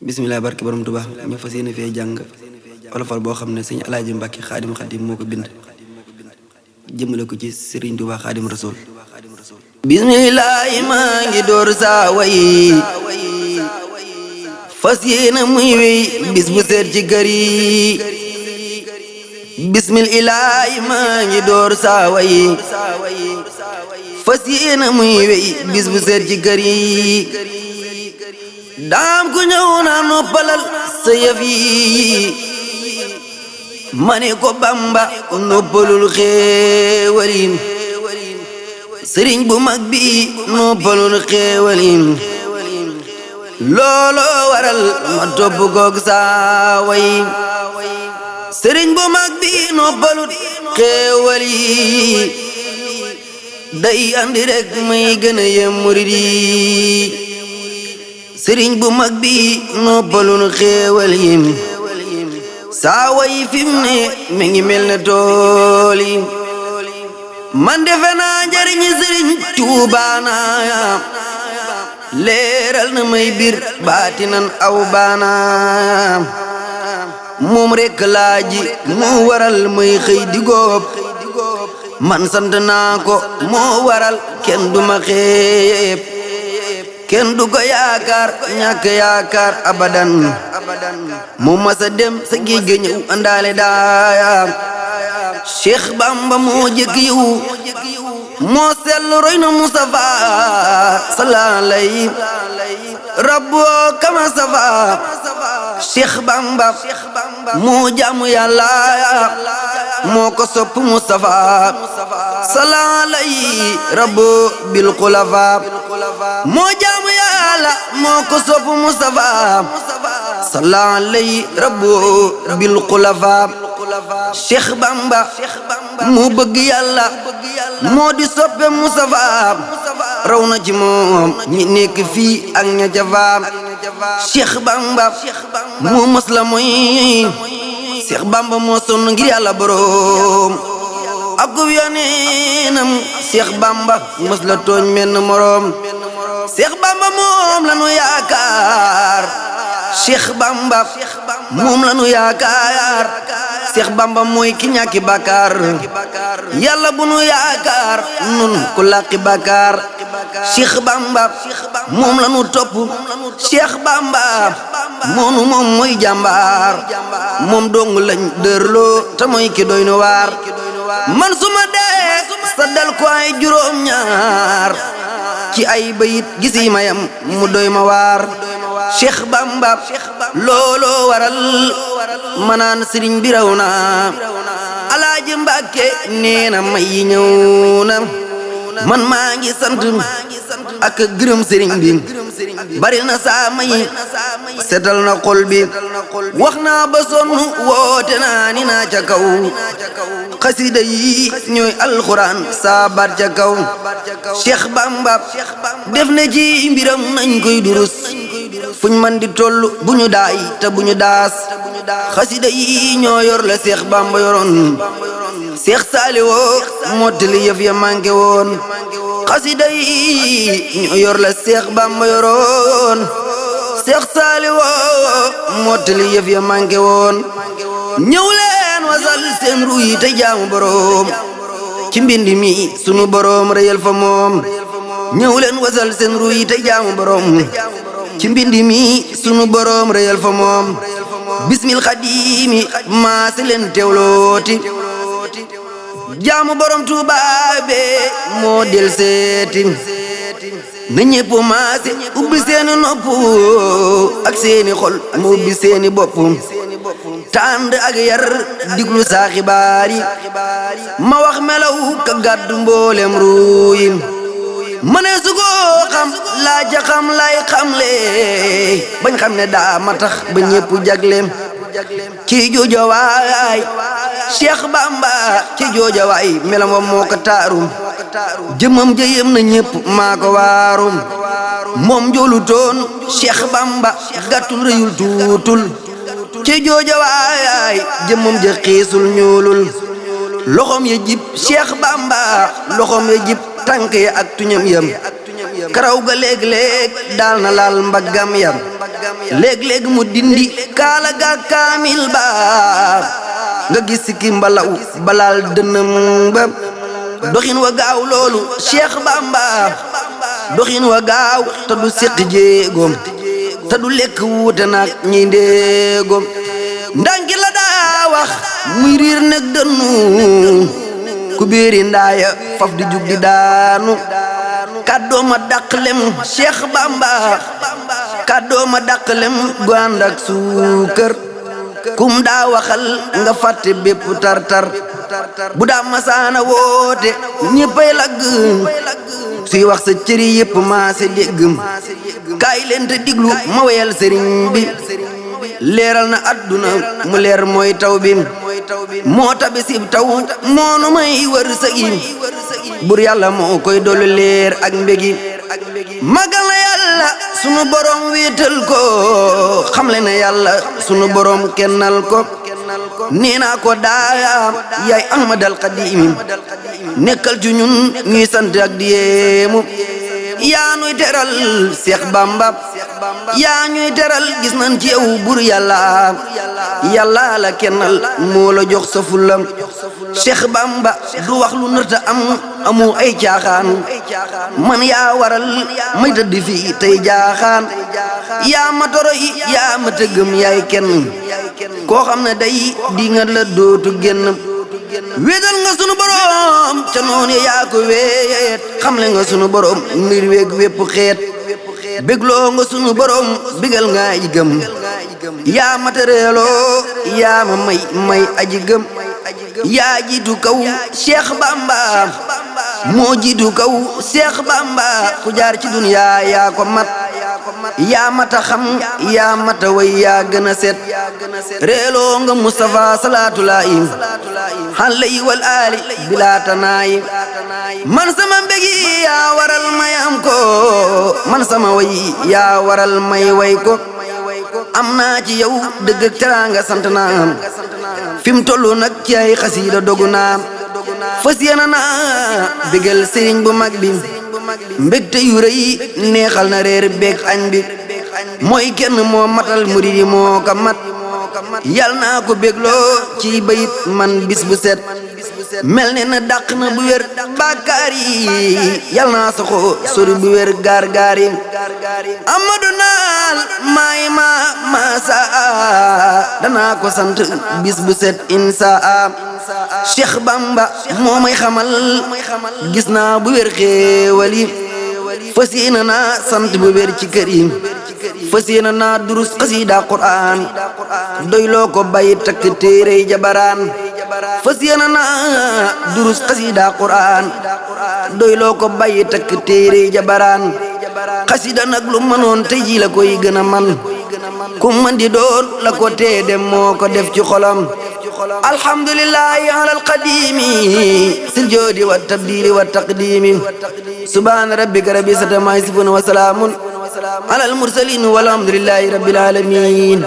bismillah barke borom Tuubaa ñu fas yéene fee jàng olofal boo xam ne sëñ Alaaji Mbàkke Xaadim Xaadim moo ko bind jëmale ko ci Sëriñ Tuubaa Xaadim Rasuul. bismillah maa ngi door saa way fas yéene muy wey bis bu seet ci kër yi. bismillah maa ngi door saa way fas yéene muy wey bis bu seet ci kër yi. daam ku ñëw naa noppalal sa yëf yi ma ne ko Bamba noppalul xéewalin sëriñ bu mag bi noppalul xéewalin looloo waral ma topp goog saa way sëriñ bu mag bi noppalul xéewali day andi rek may gën a yem murid yi sëriñ bu mag bi noppalul xéewal yi saa way fi mu ne mi ngi mel ne tool yi man defe naa njariñi sëriñ Tuubaa na leeral na may bir baatinan aw baana moom rekk laaji moo waral may xëy di góob man sant naa ko moo waral kenn du ma xeeb kenn du ko yaakaar ñàkk yaakaar abadan mu masa dem sa géej ga ñëw àndaale daayam Cheikh Bamba moo jëkk yiw moo sell roy na Mustafa salalay rabbo kama safa Cheikh Bamba moo jaamu Yàlla moo ko sopp Mustafa salalay rabbo bil xulafa moo jaamu Yàlla moo ko sopp Mustafa salalay rabbo bil xulafa Cheikh Bamba moo bëgg Yàlla moo di soppe Mustafa raw na ci moom ñi nekk fii ak ña jafa Cheikh Bamba moo mës la mooy Cheikh Bamba moo sonn ngir Yàlla boroom ak yoneenam Cheikh Bamba mës la tooñ menn moroom Cheikh Bamba moom la nu yaakaar Cheikh Bamba moom la nu yaakaar Cheikh Bamba mooy ki ñàkki bàkkaar Yàlla bu nu yaakaar nun ku làqi bàkkaar Cheikh Bamba moom la nu topp Cheikh Bamba moonu moom mooy jàmbaar moom dong lañ dërloo te mooy ki doy nu waar man suma dee sa dal ko ay juróom ñaar ci ay bayit gisi mayam mu doy ma waar Cheikh Bamba looloo waral manaan sëriñ bi raw na Alaaji Mbàkke nee na may yi ñëw na man maa ngi sant ak gërëm sëriñ bi bari na saa may setal na xol bi wax naa ba sonn woote naa ni naa ca kaw xasida yi ñooy alxuraan saa baat ca kaw Cheikh Bamba def na ci mbiram nañ koy durus fuñ man di toll bu ñu daay te bu ñu daas xasida yi ñoo yor la Cheikh Bamba yoroon Cheikh Saliwo mottali yëf ya manqué woon xasida yi ñoo yor la Cheikh Bamba yoroon Cheikh Saliwo mottali yëf ya manqué woon ñëw leen wasal seen ru yi te jaamu boroom ci mbind mi sunu boroom reyal fa moom ñëw leen wasal seen ru yi te jaamu boroom ci mbind mi sunu boroom reyal fa moom bismil xadimi maase leen teewlooti jaamu boroom Tuubaa be moo del seeti na ñépp maase ubbi seeni nopp ak seeni xol mu ubbi seeni bopp tànd ak yar diglu saa xibaar yi ma wax melaw ka gàddu mboolem ruuyi ma ne su ko xam laa ja xam lay xamle bañ xam ne daa ma tax ba ñépp jagleem ci jooja waay Cheikh Bamba ci jooja waay melam wa moo ko taarum jëmam jëyem na ñépp maa ko waarum moom joolu toon Cheikh Bamba gàttul rëyul tuutul ci jooja waay jëmam ja xiisul ñuulul loxom ya jib Cheikh Bamba loxom ya jib tànk ya ak tuñam yam karaw ga léeg-léeg daal na laal mbaggam yam léeg-léeg mu dindi kaala ga kaamil ba nga gis ki mbalaw balal dënëm ba doxin wa gaaw loolu Cheikh Bamba doxin wa gaaw te du séq jéegoom te du lekk wuute nag ñi ndéegoom ndanki la daa wax muy riir nag dënnu ku biiri ndaaya faf di jug di daanu kàddooma dàqlem Cheikh Bamba kàddooma dàqlem gu ànd ak suukër kum daa waxal nga fàtte bépp tar-tar bu daa masaana woote ñëppay lagg suy wax sa cëri yëpp maase déggam kaay leen te diglu ma weyal sëriñ bi leeral na adduna mu leer mooy taw bi moo tabi sib taw moonu may wër sëgi bur yàlla moo koy dolli leer ak mbégi magal na yàlla sunu borom wéetal ko xamle na yàlla sunu borom kennal ko nee naa ko daaya yaay Ahmadal Xadimi nekkal ci ñun ñuy sant ak di yéemu yaa ñuy teral Cheikh Bamba yaa ñuy teral gis nañ ci yow bur yàlla yàlla la kennal moo la jox sa fulam Cheikh Bamba du wax lu nërta amu ay caaxaan man yaa waral may tëdd fii tey jaaxaan yaa ma toroy yaa ma tëggam yaay kenn koo xam ne day di nga la dootu génn wéetal nga sunu borom ca noonu yaa ko weet xamle nga sunu borom mbir weeg wépp xeet bégloo nga sunu borom bigal nga aji gëm yaa matérieloo yaa ma may aji gëm yaa jiitu kaw Cheikh Bamba moo jiitu kaw Cheikh Bamba ku jaar ci dunya yaa ko mat yaa mata xam yaa mata way yaa gën a set reeloo nga Mustafa salaatulaahi alayhi wal aali bilaa tanaayi man sama mbégi yaa waral may am ko man sama way yaa waral may way ko am naa ci yow dëgg ak teraanga sant naa fi mu toll nag ci ay xasiida dogu naa fas yéene naa bégal sëriñ bu mag bi mbégte yu rëy neexal na reer beeg añ bi mooy kenn moo matal murid yi moo ko mat yal naa ko bégloo ci bayit man bis bu set mel ne na dàq na bu wér bàkkaar yi yal naa soxo sori bu wér gaar yi Amadu naal maay maasa danaa ko sant bis bu set insaa Cheikh Bamba moo may xamal gis naa bu wér xéewali fas yéene naa sant bu wér ci kër yi fas yéene naa durus xasida Qur'an doy loo ko bàyyi takk téere jabaraan fas yéene naa durus xasida Qur'an doy loo ko bàyyi takk téere jabaraan xasida nag lu mënoon tey ji la koy gën a man ku man di doon la ko tee dem moo ko def ci xolam alhamdulillahi alal qadimi sil joodi wa tabdili wa taqdimi subhana rabbika rabbil izzati amma yasifun wa salamun alal mursalin walhamdulillahi rabbil alamin